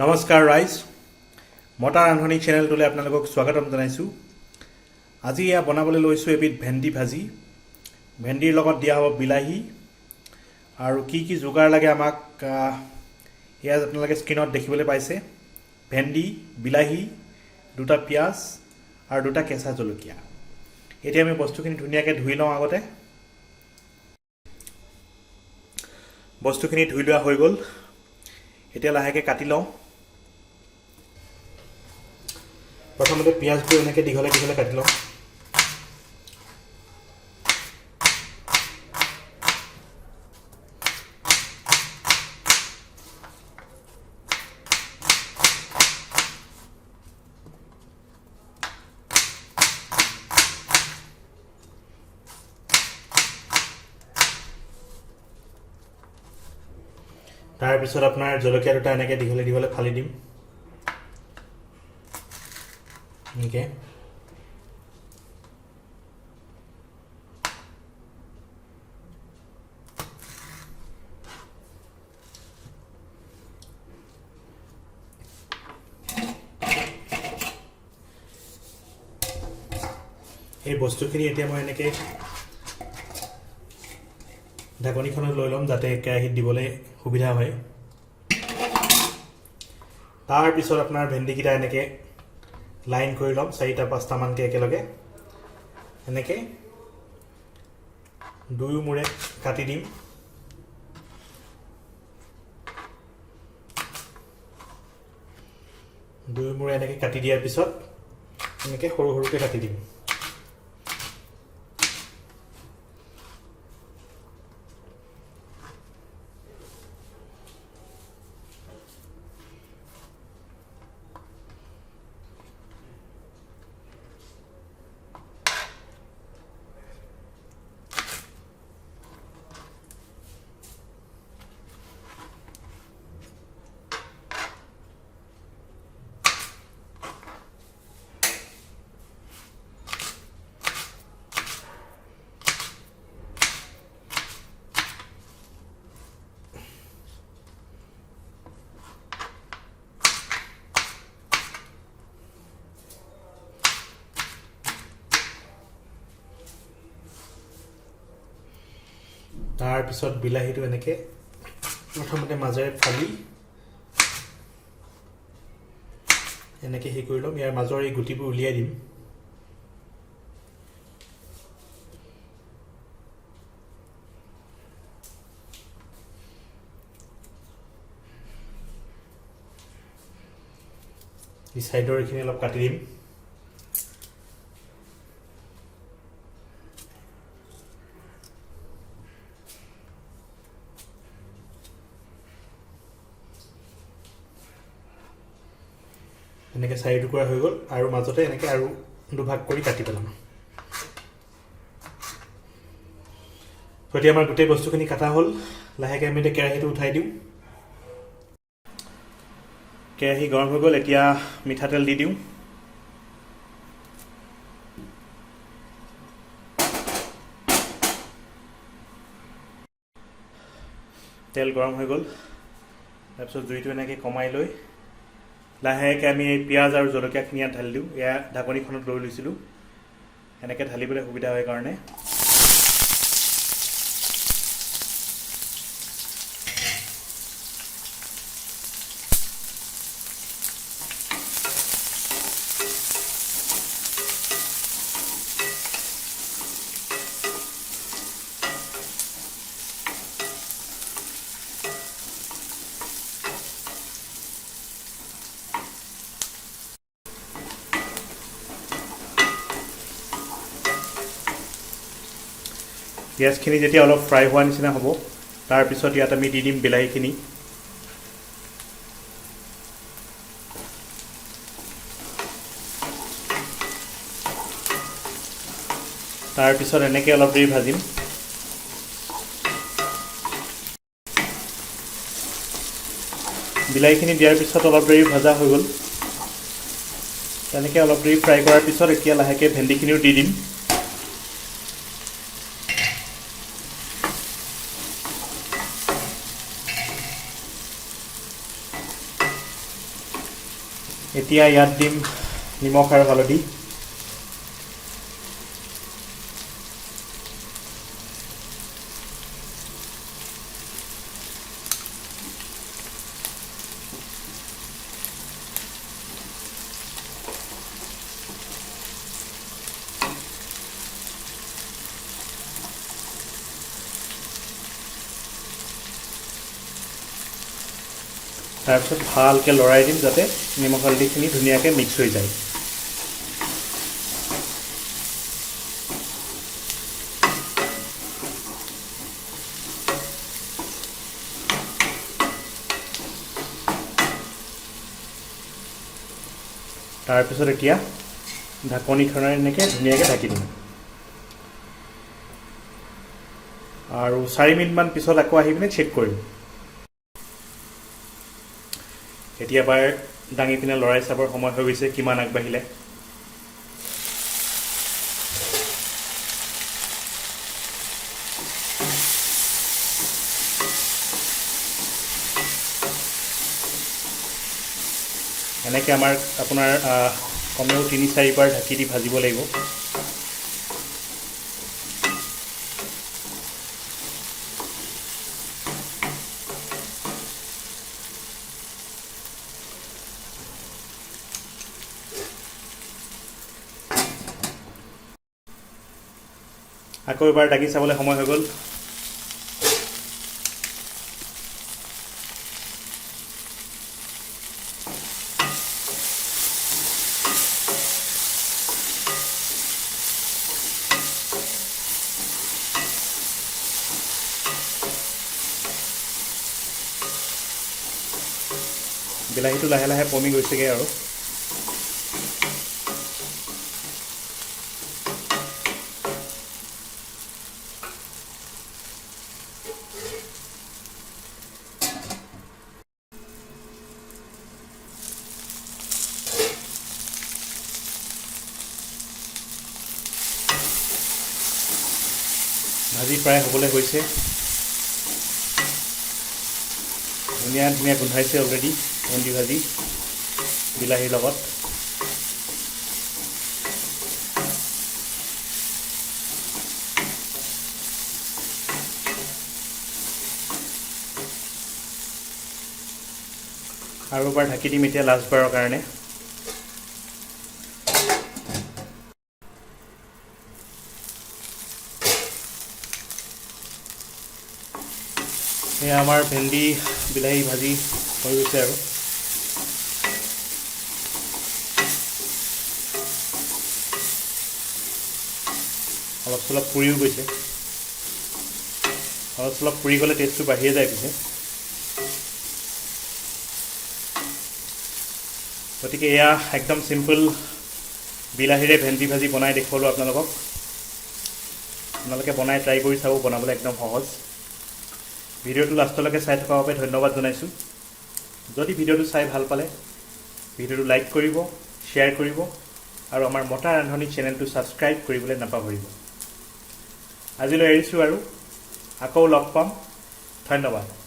নমস্কাৰ ৰাইজ, মতা ৰান্ধনী চেনেলটোলৈ আপোনালোকক স্বাগতম জনাইছোঁ। আজি এয়া বনাবলৈ লৈছোঁ এবিধ ভেন্দি ভাজি। ভেন্দিৰ লগত দিয়া হ'ব বিলাহী আৰু কি কি যোগাৰ লাগে আমাক এয়া আপোনালোকে স্ক্ৰীণত দেখিবলৈ পাইছে। ভেন্দি, বিলাহী, দুটা পিঁয়াজ আৰু দুটা কেঁচা জলকীয়া। এতিয়া আমি বস্তুখিনি ধুনীয়াকৈ ধুই লওঁ। আগতে বস্তুখিনি ধুই লোৱা হৈ গ'ল। এতিয়া লাহেকৈ কাটি লওঁ। প্ৰথমতে পিঁয়াজবোৰ এনেকৈ দীঘলে দীঘলে কাটি লওঁ। তাৰপিছত আপোনাৰ জলকীয়া দুটা এনেকৈ দীঘলে দীঘলে ফালি দিম এনেকৈ। এই বস্তুখিনি এতিয়া মই এনেকৈ ঢাকনিখনত লৈ ল'ম, যাতে কেৰাহীত দিবলৈ সুবিধা হয়। তাৰপিছত আপোনাৰ ভেন্দিকেইটা এনেকৈ লাইন কৰি ল'ম, চাৰিটা পাঁচটামানকৈ একেলগে এনেকৈ দুয়ো মূৰে কাটি দিম। দুয়ো মূৰে এনেকৈ কাটি দিয়াৰ পিছত এনেকৈ সৰু সৰুকৈ কাটি দিম। তাৰপিছত বিলাহীটো এনেকৈ প্ৰথমতে মাজেৰে ফালি এনেকৈ হেৰি কৰি ল'ম। ইয়াৰ মাজৰ এই গুটিবোৰ উলিয়াই দিম। এই চাইডৰ এইখিনি অলপ কাটি দিম। এনেকৈ চাৰি টুকুৰা হৈ গ'ল আৰু মাজতে এনেকৈ আৰু দুভাগ কৰি কাটি পেলাম। এতিয়া আমাৰ গোটেই বস্তুখিনি কাটা হ'ল। লাহেকৈ আমি এতিয়া কেৰাহীটো উঠাই দিওঁ। কেৰাহী গৰম হৈ গ'ল। এতিয়া মিঠাতেল দি দিওঁ। তেল গৰম হৈ গ'ল। তাৰপিছত জুইটো এনেকৈ কমাই লৈ লাহেকৈ আমি এই পিঁয়াজ আৰু জলকীয়াখিনি ইয়াত ঢালি দিওঁ। এয়া ঢাকনিখনত লৈ লৈছিলোঁ, এনেকৈ ঢালিবলৈ সুবিধা হয় কাৰণে। পিঁয়াজখিনি যেতিয়া অলপ ফ্ৰাই হোৱা নিচিনা হ'ব, তাৰপিছত ইয়াত আমি দি দিম বিলাহীখিনি। তাৰপিছত এনেকৈ অলপ দেৰি ভাজিম। বিলাহীখিনি দিয়াৰ পিছত অলপ দেৰি ভজা হৈ গ'ল। তেনেকৈ অলপ দেৰি ফ্ৰাই কৰাৰ পিছত এতিয়া লাহেকৈ ভেন্দিখিনিও দি দিম। এতিয়া ইয়াত দিম নিমখ আৰু হালধি। তাৰপিছত ভালকৈ লৰাই দিম যাতে নিমখ হালধিখিনি ধুনীয়াকৈ মিক্স হৈ যায়। তাৰপিছত এতিয়া ঢাকনিখনেৰে এনেকৈ ধুনীয়াকৈ ঢাকি দিম আৰু 4 মিনিটমান পিছত আকৌ আহি পিনে চেক কৰিম। এতিয়া এবাৰ দাঙি পিনে লৰাই চাবৰ সময় হৈ গৈছে কিমান আগবাঢ়িলে। এনেকৈ আমাৰ আপোনাৰ কমেও 3-4 বাৰ ঢাকি দি ভাজিব লাগিব। আকৌ এবাৰ দাগি চাবলৈ সময় হৈ গ'ল। বিলাহীটো লাহে লাহে পমি গৈছেগৈ আৰু। ভাজি প্ৰায় হ'বলৈ হৈছে। ধুনীয়া ধুনীয়া গোন্ধাইছে অলৰেডি ভেন্দি ভাজি বিলাহীৰ লগত। আৰু এবাৰ ঢাকি দিম এতিয়া লাষ্টবাৰৰ কাৰণে। এয়া আমাৰ ভেন্দি বিলাহী ভাজি হৈ গৈছে আৰু। অলপ চলপ পুৰিও গৈছে। অলপ চলপ পুৰি গ'লে টেষ্টটো বাঢ়িয়ে যায় পিছে। গতিকে এয়া একদম চিম্পল বিলাহীৰে ভেন্দি ভাজি বনাই দেখুৱালোঁ আপোনালোকক। আপোনালোকে বনাই ট্ৰাই কৰি চাব, বনাবলৈ একদম সহজ। ভিডিঅ'টো লাষ্টলৈকে চাই থকাৰ বাবে ধন্যবাদ জনাইছোঁ। যদি ভিডিঅ'টো চাই ভাল পালে ভিডিঅ'টো লাইক কৰিব, শ্বেয়াৰ কৰিব আৰু আমাৰ মতা ৰান্ধনী চেনেলটো ছাবস্ক্ৰাইব কৰিবলৈ নাপাহৰিব। আজিলৈ এৰিছোঁ আৰু আকৌ লগ পাম। ধন্যবাদ।